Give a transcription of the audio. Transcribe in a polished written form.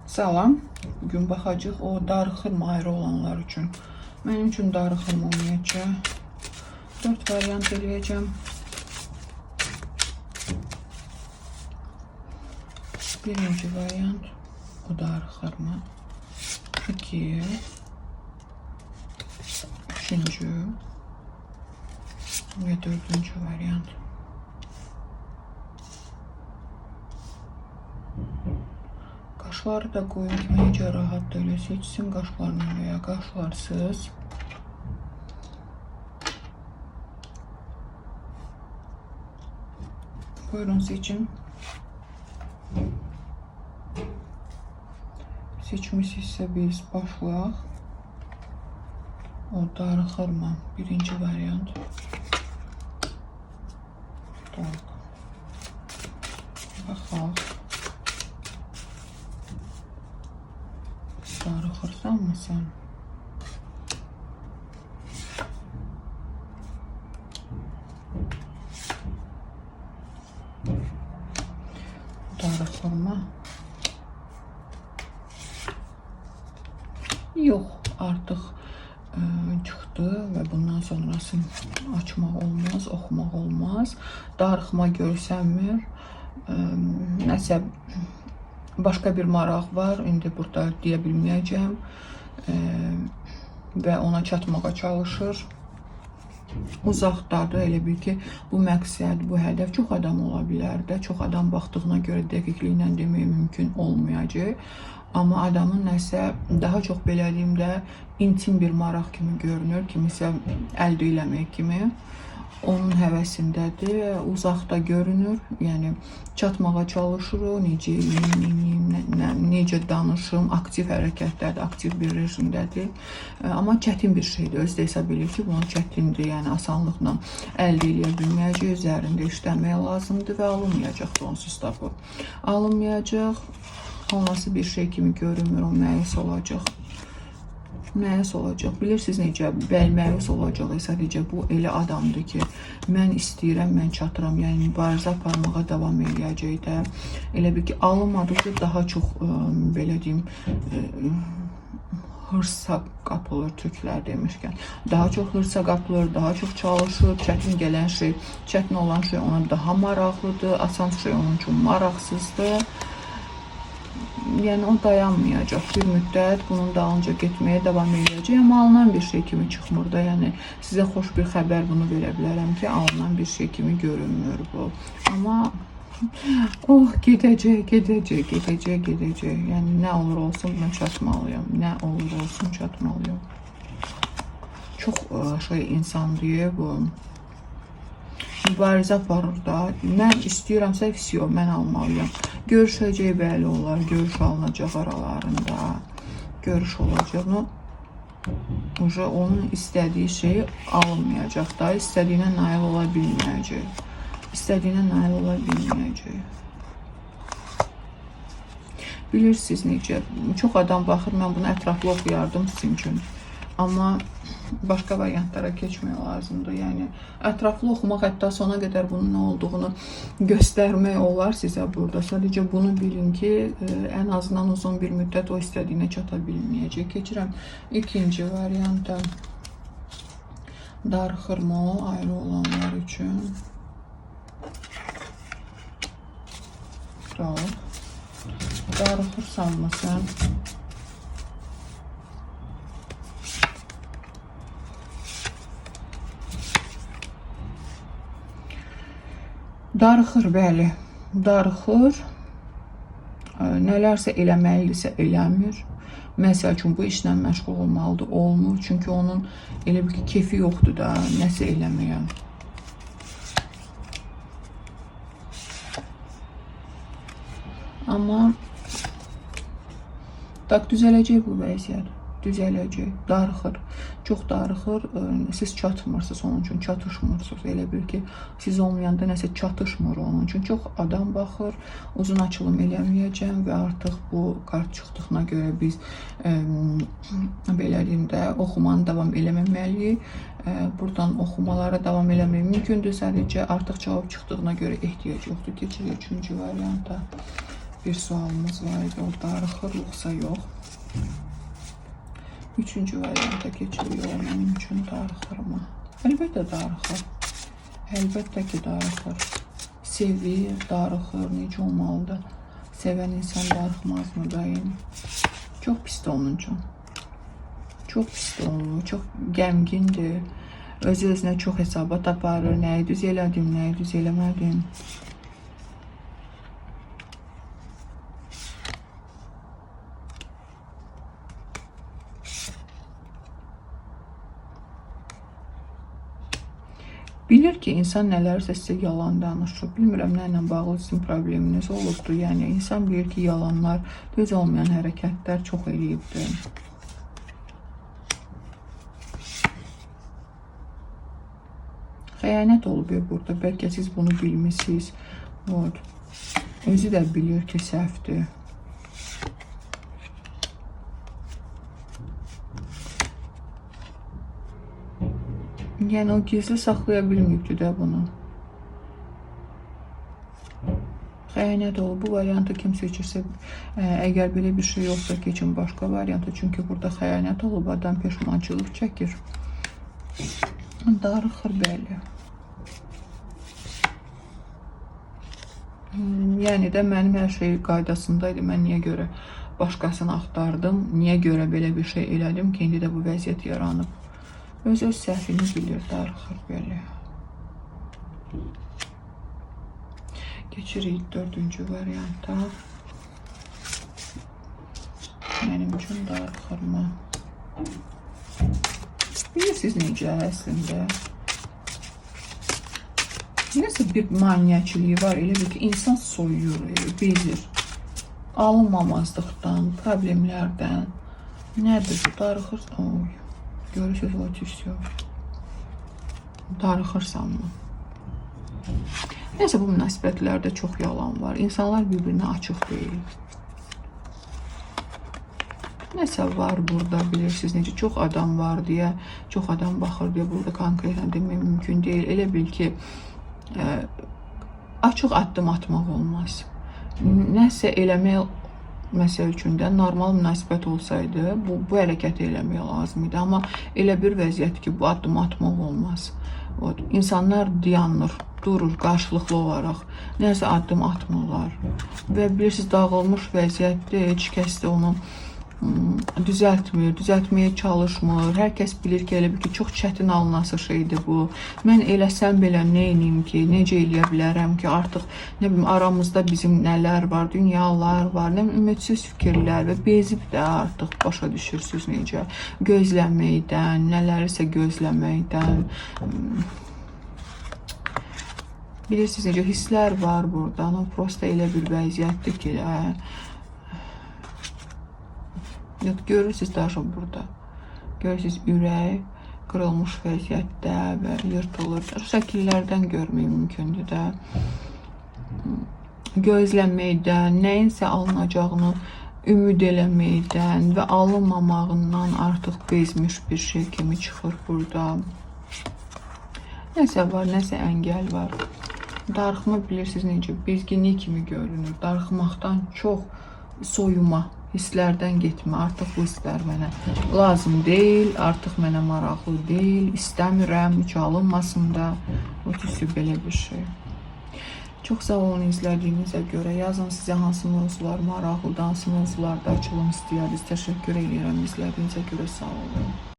Salam. Bugün baxacağıq o darıxırmı ayrı olanlar üçün. Mənim üçün darıxırmı ümumiyyətcə. 4 variant eləyəcəm. Birinci variant o darıxırmı. 2, üçüncü ve dördüncü variant. Qaşları da qoyun ki, necə rahatdır elə seçsin qaşlarla və ya qaşlarsız. Buyurun seçin. Seçmişsinizsə biz başlayaq. O darıxırmı? Birinci variant. Tak. Baxaq. Darıxırsan mı sən? Darıxırmı? Yox, artıq çıxdı və bundan sonrası açmaq olmaz, oxumaq olmaz. Darıxma görsənmir. Nəsə başqa bir maraq var. İndi burada deyə bilməyəcəm. Və ona çatmağa çalışır. Uzaqdadır. Elə bil ki, bu məqsəd, bu hədəf çox adam ola bilər də. Çox adam baxdığına görə dəqiqliklə demək mümkün olmayacaq. Amma adamın nəsə daha çox belə deyim də intim bir maraq kimi görünür, kimisə əldə eləmək kimi. Onun həvəsindədir, uzaqda görünür. Yəni çatmağa çalışır o, necə eləyim, necə danışım, aktiv hərəkətdədir, aktiv bir rejimdədir. Amma çətin bir şeydir. Özü də hesab eləyir ki, bunu çətindir, yəni asanlıqla əldə eləyə bilməyəcək, üzərində işləmək lazımdır və alınmayacaq da onsuz da bu. Alınmayacaq. Alınası bir şey kimi görünmür, o məyus olacaq. Məyus olacaq. Bilirsiniz necə? Bəli, məyus olacaq. Sadəcə bu elə adamdır ki, mən istəyirəm, mən çatıram. Yəni mübarizə aparmağa davam eləyəcək də. Elə bil ki, alınmadıqca daha çox belə deyim, hırsa qapılır türklər demişkən. Daha çox hırsa qapılır, daha çox çalışır. Çətin gələn şey, çətin olan şey ona daha maraqlıdır, asan şey onun üçün maraqsızdır. Yəni o dayanmayacaq bir müddət, bunun dalınca getməyə davam eləyəcək, amma alınan bir şey kimi çıxmır da. Yəni sizə xoş bir xəbər bunu verə bilərəm ki, alınan bir şey kimi görünmür bu. Amma oh, gedəcək, gedəcək, gedəcək, gedəcək. Yəni nə olur olsun buna çatmalıyam. Nə olur olsun çatmalıyam. Çox şey insandır bu. Mübarizə aparır da. Mən istəyirəmsə, vəsiyo, mən almalıyam. Görüşəcək bəli onlar, görüş alınacaq aralarında. Görüş olacaq. No, уже onun istədiyi şey alınmayacaq da, istədiyinə nail ola bilməyəcək. İstədiyinə nail ola bilməyəcək. Bilirsiniz necə, çox adam baxır, mən bunu ətraflı oxuyardım sizin üçün. Amma başqa variantlara keçmək lazımdır. Yəni ətraflı oxumaq, hətta sona qədər bunun nə olduğunu göstərmək olar sizə burada. Sadəcə bunu bilin ki, ən azından uzun bir müddət o istədiyinə çata bilməyəcək. Keçirəm ikinci varianta. Darıxırmı o ayrı olanlar üçün? Tak. Darıxırsan mı sən? Darıxır, bəli. Darıxır. Nələrsə eləməlidirsə eləmir. Məsəl üçün bu işlə məşğul olmalıdır, olmur. Çünki onun elə bir ki, kefi yoxdur da nəsə eləməyə. Amma tak düzələcək bu vəziyyət. Düzələcək. Darıxır. Çox darıxır. Siz çatmırsınız onun üçün, çatışmırsınız. Elə bil ki, siz olmayanda nəsə çatışmır onun üçün. Çox adam baxır. Uzun açılım eləməyəcəm və artıq bu kart çıxdığına görə biz belə deyim də oxumanı davam eləməməliyik. Buradan oxumalara davam eləmək mümkündür. Sadəcə artıq cavab çıxdığına görə ehtiyac yoxdur. Keçirik üçüncü varianta. Bir sualımız var idi. O darıxır yoxsa yox? Üçüncü varianta keçirik. O mənim üçün darıxırmı? Əlbəttə darıxır. Əlbəttə ki darıxır. Sevir, darıxır. Necə olmalıdır? Sevən insan darıxmazmı dayım? Çox pisdir onun üçün. Çox pisdir onun. Çox qəmgindir. Özü özünə çox hesabat aparır. Nəyi düz elədim, nəyi düz eləmədim. Bilir ki, insan nələrsə sizə yalan danışır. Bilmirəm nə ilə bağlı sizin probleminiz olubdur. Yəni insan bilir ki, yalanlar, düz olmayan hərəkətlər çox eləyibdir. Xəyanət olub ya burada. Bəlkə siz bunu bilmisiniz. Vot. Özü də bilir ki, səhvdir. Yəni o gizli saxlaya bilməyibdi də bunu. Xəyanət olub. Bu variantı kim seçirsə, əgər belə bir şey yoxsa keçin başqa varianta. Çünki burada xəyanət olub, adam peşmançılıq çəkir. Darıxır bəli. Yəni də mənim hər şey qaydasındaydı. Mən niyə görə başqasını axtardım? Niyə görə belə bir şey elədim ki, indi də bu vəziyyət yaranıb? Öz öz səhvini bilir, darıxır belə. Keçirik dördüncü varianta. Mənim üçün darıxırmı? Bilirsiniz necə əslində? Nəsə bir maniyaçılığı var, elə bil ki, insan soyuyur, bezir. Alınmamazlıqdan, problemlərdən. Nədir bu? Darıxır. Oy. Görürsünüz, вот и всё. Darıxırsan mı? Nəsə bu münasibətlərdə çox yalan var. İnsanlar bir-birinə açıq deyil. Nəsə var burada, bilirsiniz necə çox adam var deyə, çox adam baxır deyə burada konkretlə demək mümkün deyil. Elə bil ki, açıq addım atmaq olmaz. Nəsə eləmək məsəl üçün də normal münasibət olsaydı, bu hərəkəti eləmək lazım idi. Amma elə bir vəziyyət ki, bu addımı atmaq olmaz. Vot, insanlar dayanır, durur qarşılıqlı olaraq. Nəsə addım atmırlar. Və bilirsiniz, dağılmış vəziyyətdir, heç kəs də onu düzəltmir, düzəltməyə çalışmır. Hər kəs bilir ki, elə bil ki, çox çətin alınası şeydir bu. Mən eləsəm belə nə eləyim ki, necə eləyə bilərəm ki, artıq nə bilim aramızda bizim nələr var, dünyalar var, nə bilim ümidsiz fikirlər və bezib də artıq başa düşürsüz necə gözləməkdən, nələrisə gözləməkdən. Bilirsiniz necə hisslər var burada. No, prosta elə bir vəziyyətdir ki, Yox, görürsünüz daha burada. Görürsünüz ürək qırılmış vəziyyətdə və yırtılır. Şəkillərdən görmək mümkündür də. Gözləməkdən, nəyinsə alınacağını ümid eləməkdən və alınmamağından artıq bezmiş bir şey kimi çıxır burada. Nəsə var, nəsə əngəl var. Darıxma bilirsiniz necə, bezginlik kimi görünür. Darıxmaqdan çox soyuma, hisslərdən getmə. Artıq bu hisslər mənə lazım deyil, artıq mənə maraqlı deyil, istəmirəm, heç alınmasın da. O tüsü belə bir şey. Çox sağ olun izlədiyinizə görə. Yazın sizə hansı mövzular maraqlıdır, hansı mövzularda açılım istəyərdiniz. Təşəkkür edirəm izlədiyinizə görə, sağ olun.